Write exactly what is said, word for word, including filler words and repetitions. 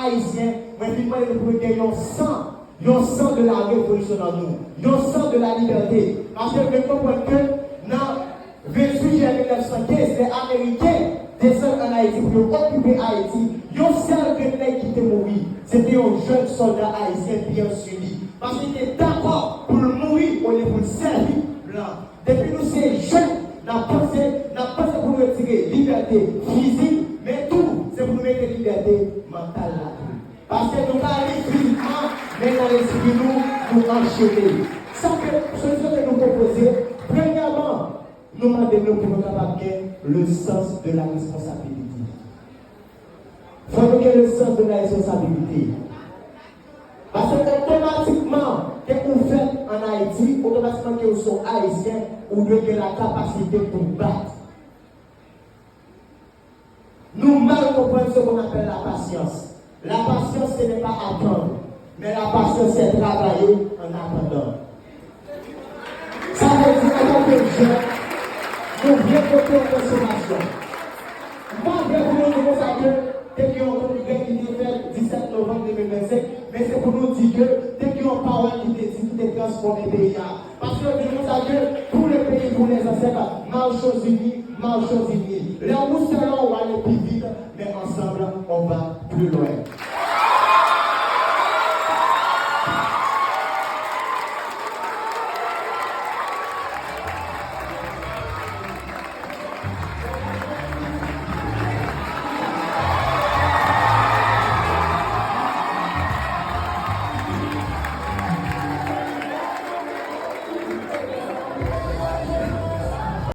Ayisyen, mwen vin mande nou pou nou gen yon san, yon san de la revolisyon nan nou, yon san de la libète. Paske nou dwe konprann ke nan ventuit jiyè mil nèf san kenz, lè Ameriken desann ann Ayiti pou yo okipe Ayiti, yon sèl grenn nèg ki te mouri, se te yon jèn sòlda ayisyen, Pierre Sully. Paske li te dakò pou l mouri olye pou l sèvi blan. Depi nou se jèn, n ap panse, n ap panse pou nou retire libète fizik, men tou, se pou nou mete libète mantal la tou. Paske nou pa ale fizikman, men nan lespri nou, nou anchene. Sa ke solisyon ke nou pwopoze, premyèman, nou mande nou pou nou kapab gen le sens de la responsabilité. Fò nou gen le sens de la responsabilité. Paske otomatikman, ke ou fèt ann Ayiti, otomatikman ke ou se yon Ayisyen, ou dwe gen la kapasite pou bat. Nou mal konprann ce qu'on appelle la patience. La patience, ce n'est pas attendre, mais la patience, c'est travailler en attendant. Sa vle di, antanke jèn, nou vle pote yon transfòmasyon. M pa vle pou nou di konsa ke te gen yon kongrè ki te fèt disèt novanm de mil vennsenk, men se pou nou di ke te gen yon pawòl ki te di, ki te transfòme peyi a. Paske yo di konsa ke pour le pays, pour les ancêtres, marchons unis, marchons unis. Lè ou